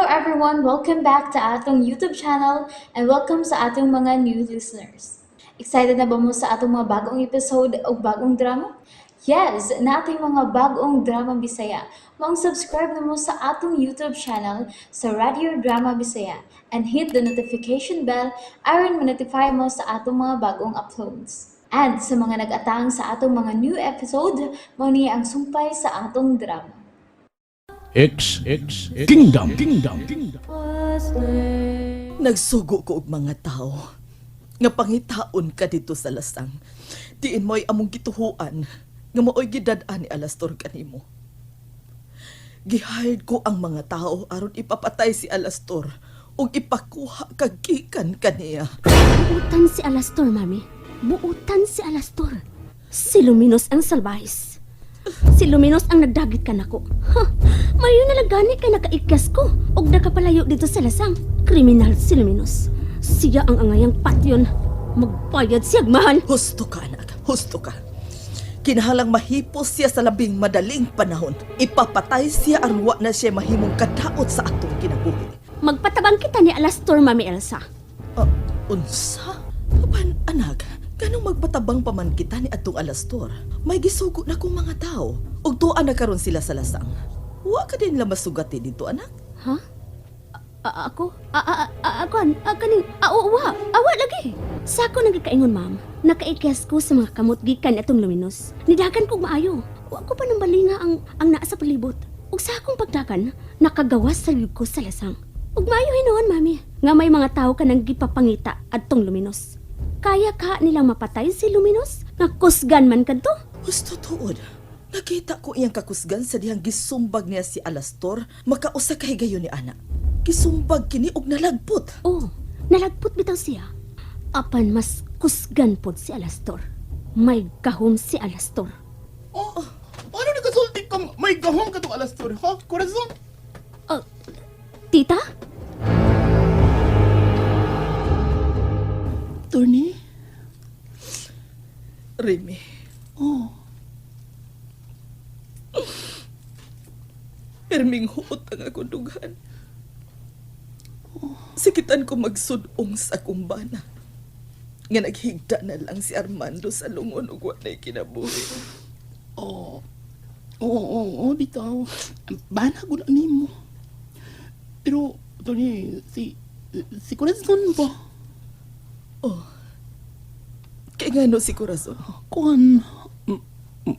everyone! Welcome back to atong YouTube channel and welcome sa atong mga new listeners. Excited na ba mo sa atong mga bagong episode o bagong drama? Yes, nating mga bagong drama Bisaya. Maong subscribe na mo sa atong YouTube channel sa Radio Drama Bisaya and hit the notification bell aron ma-notify mo sa atong mga bagong uploads. And sa mga nag-atang sa atong mga new episode, mao ni ang sumpay sa atong drama. X X Kingdom Kingdom Kingdom. Nagsugo ko og mga tao nga pangitaon ka dito sa lasang. Diin mo'y among gituhuan nga mao'y gidad-an ni Alastor kanimo. Gihired ko ang mga tao aron ipapatay si Alastor ug ipakuha kag gikan kaniya. Buutan si Alastor, Mami. Buutan si Alastor. Si Luminos ang salbahis. Si Luminos ang nagdagit kanako. Ha, mayo na lang gani kay nakaikas ko og nakapalayo dito sa lasang. Kriminal si Luminos. Siya ang angayang patyon. Magbayad siya mahal. Husto ka, anak. Husto ka. Kinahalang mahipos siya sa labing madaling panahon. Ipapatay siya aron wa na siya mahimong kadaot sa atong kinabuhi. Magpatabang kita ni Alastor, Mami Elsa. Ah, unsa? Apan, anak, ganong magpatabang pa man kita ni atong Alastor. May gisugo na kong mga tao. Ug tuan na karon sila sa lasang. Wa ka din lang masugati dito, anak. Ha? Ako? Ako, kaning, wa, awa lagi. Sa ako nagkakaingon, ma'am. Nakaikyas ko sa mga kamot gikan atong Luminos. Nidagan kog maayo. Wa ko pa nang balinga ang naa sa palibot. Ug sa akong pagdagan, nakagawas sa lyug ko sa lasang. Ug maayo hinuon, mami, nga may mga tao ka nang gipapangita adtong Luminos. Kaya ka nilang mapatay si Luminos? Nga kusgan man kadto? Husto tuod. Nakita ko iyang kakusgan sa dihang gisumbag niya si Alastor makausa kay gayon ni ana. Gisumbag kini og nalagpot. Oh, nalagpot bitaw siya. Apan mas kusgan pod si Alastor. May gahom si Alastor. Oh, paano nakasulti kang may gahom ka tong Alastor, ha? Corazon? Oh, tita? Tony? Remy, Oh, pirming huot ang akong dughan. Sikitan ko magsudong sa kumbana. Nga naghigda na lang si Armando sa lungon ug wa na'y kinabuhi. oh. Oo, oo, oo, bitaw. Bana ko na nimo. Pero, Tony, si Corazon ba? Oh. Kay ngano si Corazon? Kuan,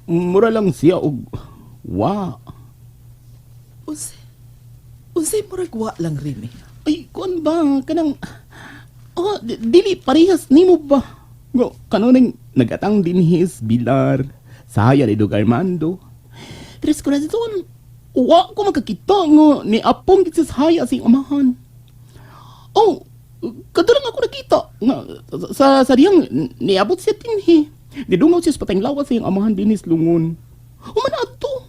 mura lang siya og wa. Unsay? Unsay murag wa lang, Remy? Ay, kuan ba? Kanang, oh, dili parehas nimo ba? Go, kanunang nagatang din his Bilar, saya ni Dog Armando. Tres Corazon, wa ko makakita nga ni Apong gid sa saya sa iyong amahan. Oh, kadto lang ako nakita nga sa diyang niabot siya dinhi. Nidungaw siya sa patayng lawas sa iyong amahan dinhi sa lungon. Human adto.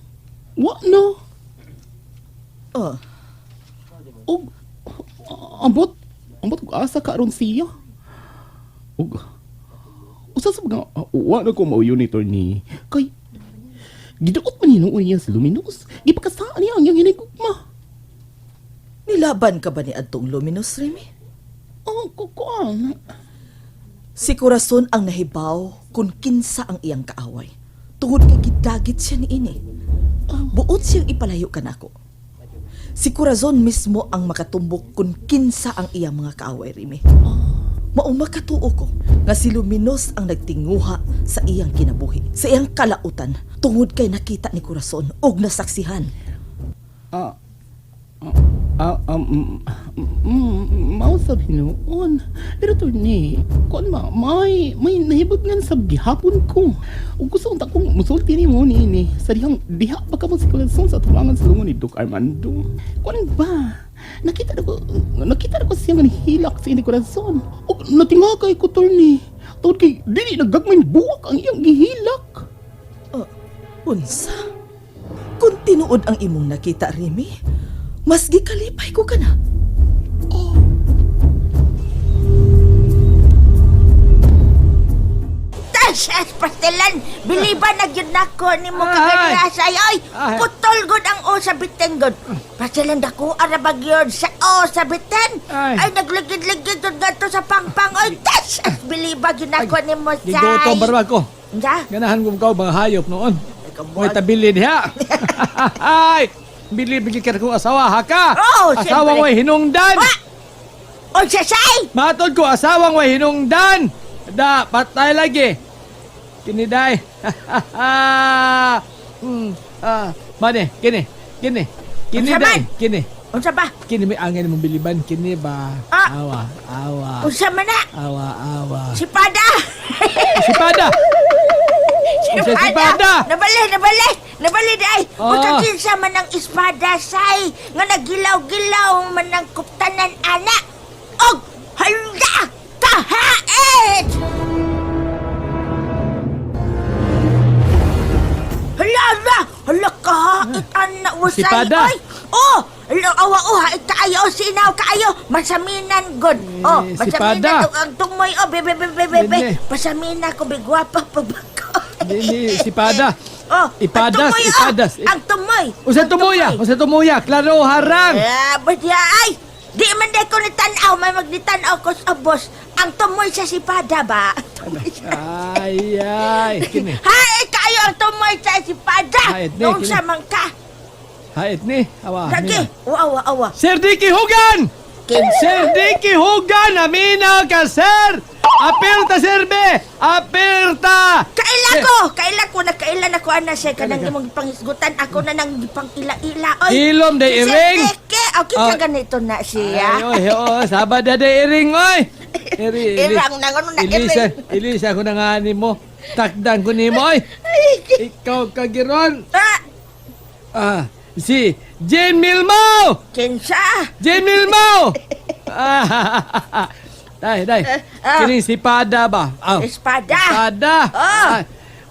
Wa na. Oh, Og ambot ambot og asa karon siya. Og usa sa mga wa na ko mauyon ni Tony kay giduot man hinuon niya sa Luminous. Gipakasaan niya ang iyang hinigugma. Nilaban ka ba ni adtong Luminous, Remy? Oh, kukuan. Si Corazon ang nahibaw kung kinsa ang iyang kaaway. Tungod kay gidagit siya niini. Buot siyang ipalayo kanako. Si Corazon mismo ang makatumbok kung kinsa ang iyang mga kaaway, Remy. Mao makatuo ko nga si Luminos ang nagtinguha sa iyang kinabuhi, sa iyang kalautan, tungod kay nakita ni Corazon og nasaksihan. Ah, ah, mao sa hinuon. Pero Tony, kuan ma, may nahibot nga sa gihapon ko. Ug gusto unta kong musulti nimo niini. Sa dihang diha pa ka mo si Corazon sa tubangan sa lungon ni Doc Armando. Kuan ba? Nakita na ko siya nga nihilak sa ini Corazon. Ug natinga kay ko, Tony. Tungod kay dili nagagmay buwak ang iyang gihilak. Unsa? Kung tinuod ang imong nakita, Remy, mas gikalipay ko kana. Tas pastelan, biliban na gyud nako nimo kaganiya say oy. Putol gud ang o sa biteng gud. Pasilan dako ara gyud sa oh, sa bitin. Ay. Ay, nagligid-ligid jud ngadto sa pangpang. Oy, tas! Biliba gyud nako nimo, Say. Gigoto barwa ko. Unsa? Ganahan ko ka mga hayop noon. Ay, Mo'y tabili diha. Ay, bili bili ka kong asawa ha ka. Oo, Asawang siyempre. way hinungdan. Wa! Unsa, Say? Matod ko asawang way hinungdan. Da, patay lagi. Kini day. Ah, mane, kini, kini. Kini Unsa day, man? kini. Unsa ba? Kini may angin mong biliban, kini ba? Ah. Awa, awa. Unsa man na? Awa, awa. Sipada! Sipada! Unsa sipada? Nabali, nabali! Nabali di ay! Ah. Unsa kinsa man ang espada, Say? Nga nagilaw-gilaw man ang kuptanan, ana! Og! Hala! Kahait! Hala, hala! Hala, kahait, ana, wasay! Sipada. Oy! Oh! Hala, awa, oh, hait kaayo, oh, sinaw kaayo! Masaminan, god! Oh, Eh, masaminan, sipada. og ang tumoy, oh, bebe, bebe, bebe! Dili. Pasamina ko, bigwapa pa ba ko? Dili, sipada. Oh, Ipadas, ang tumoy, oh. ipadas. Ang tumoy. Usa Ang tumuya, usa tumuya, klaro harang. Ah, ba't ya, ay! Di man day ko nitanaw, may magnitanaw ko sa boss. Ang tumoy sa sipada ba? Ang tumoy sa... Ay, ay, kini. Hay, kayo ang tumoy sa sipada! Hayat ni, Noon kini. sa mangka. Hait ni, awa. Lagi, mina. awa, awa. Sir Dicky Hogan! Kinsa? Sir Dicky Hogan, aminaw ka, sir! Apirta, sir be! Apirta! Kaila Eh. ko! Kaila ko, nakaila na ko, ana siya. Kanang Kaila ka. imong panghisgutan, ako na nang ipang-ila-ila. Oy, Ilom day si Sir iring. Dicky, oh, kinsa Ah. ganito na siya. Ay, oy, oo, sabad na day iring, oy! Iri, Irang na, ano na, Ilisa, iring. ilisa ko na nga ni mo. Takdan ko ni mo, oy! Ikaw kagiron. Ah, Ah, si Jane Milmo! kinsa? Jane Milmo! Ah, Day, day. Ah. Kining sipada ba? Ah. Espada. Espada. Ah. Ah.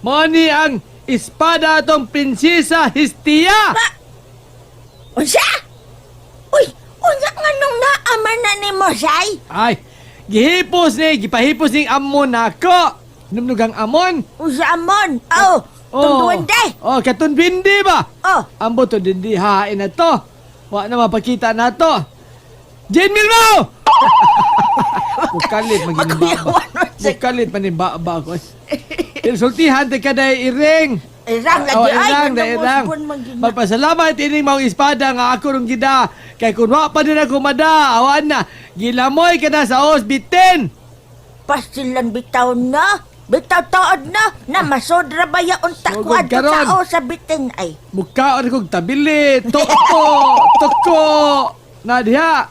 Mo ni ang espada atong prinsesa Histia. Unsa? Uy, unsa nga nung naaman na ni mo, Say? Ay, gihipos ni, gipahipos ning amon nako. Numnog ang amon. Unsa amon? Oh, tunduwende. Oh, katun bindi ba? Oh, Ambo to dindi hain na to. Wa na mapakita na to. Jane Milmo! Mukalit maging baba. Makuyawan mo, Say. Mukalit man ni baba ko. Pero sultihan te kada iring. Irang lagi Oh, ay, irang, da, irang. nandang man gyud na. Magpasalamat ining maong espada nga ako rong gida. Kay kun wa pa din ako mada, awan na. Gilamoy ka na sa os bitin. Pasilan bitaw na. Bitaw taod na. Na masodra ba ya unta ko Sugod adto karon. sa o sa bitin ay. Mukaon kog tabili, toko, toko. Na diha.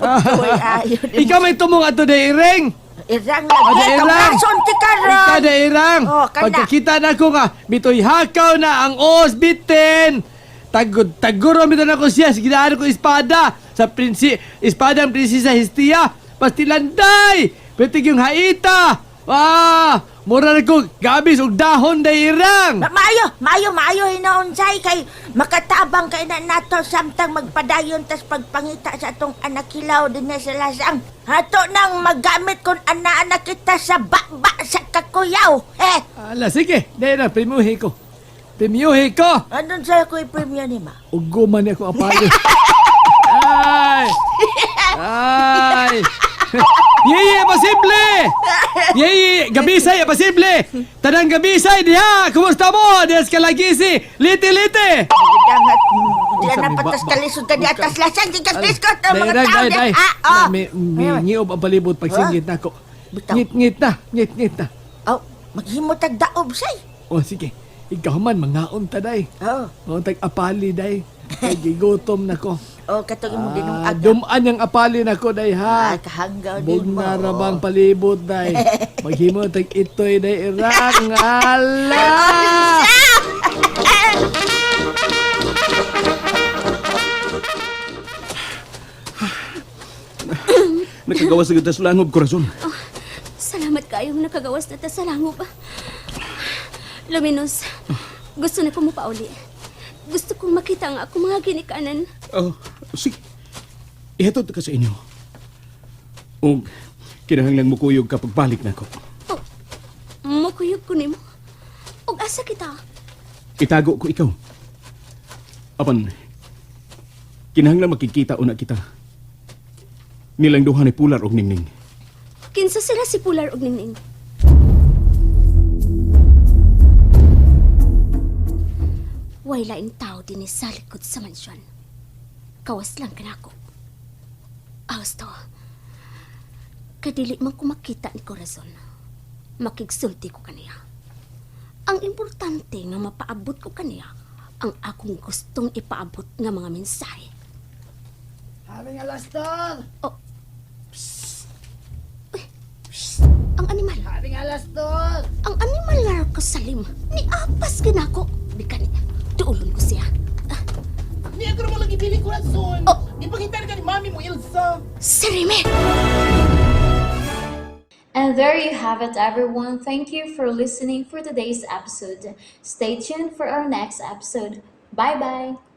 Uy, ayo. Ikaw may tumong ato da iring. Irang lagi. Ada irang. Kason ti karon. Ikaw da irang. Oh, kana. Pagkakita na ko nga, bitoy hakaw na ang os bitin. Tagod, taguro mito na ko siya, gidaan ko espada sa prinsi, espada ang prinsesa Hestia. Pastilanday! Pwede yung haita! Ah! Mura na ko, gabis og dahon day irang! Maayo, maayo, maayo hinoon say kay makatabang kay na nato samtang magpadayon tas pagpangita sa atong anak hilaw dinhi sa lasang. Hato nang magamit kon ana-ana kita sa baba sa kakuyaw. Eh, Ala, sige, dahil na, primuhi ko. Primuhi ko! anong sa ko i-premyo ni ma? Uguman niya ako apali. Ay! Ay! Yeye, posible! Yeye, gabisay, posible! Tanang gabisay diha! Kumusta mo? Diya sa kalagisi! Lite, lite! Dangat, di Unsa na may patas ba- kalisod ka di atas lasang di ka biskot ang mga Day, tao day, di. day. Ah, oh. May, may ngiob ang palibot pagsinggit nako. Bitaw. Ngit-ngit na, ngit-ngit na. Oh, maghimo tag daob say. O sige, ikaw man, mangaon ta day. Oh, Mangaon tag apali day. Kay gigutom na ko. oh katong imong dinong Ah, aga. dumaan yung apali nako day ha. Ah, kahanggaw din mo. Bugna ra bang palibot day. Maghimo tag itoy day irang. Ala! Nakagawas na kita sa langob, Corazon. Salamat kayong nakagawas na ta sa langob. Luminos, gusto na ko mo pauli. Gusto kong makita ang akong mga ginikanan. Oh, sige. Ihatod ka sa inyo. Og kinahanglan mo kuyog kapag balik na ako. Oh, mukuyog ko nimo. Og asa kita? Itago ko ikaw. Apan, Kinahanglan makikita una kita. Nilang duha ni Pular og Ningning. Kinsa sila si Pular og Ningning? Way laing tao dinhi sa likod sa mansyon. Kawas lang kanako. Awas to. Kadili man ko makita ni Corazon. Makigsulti ko kaniya. Ang importante nga mapaabot ko kaniya ang akong gustong ipaabot nga mga mensahe. Haring Alastor! Oh. Ang animal. Haring Alastor! Ang animal nga raw kasalim. Ni apas ginako. Bikan, duulon ko siya. Niya ko mo lagi dili Corazon. Oh. Ipangita ka ni mami mo Elsa. Sirime! And there you have it, everyone. Thank you for listening for today's episode. Stay tuned for our next episode. Bye bye.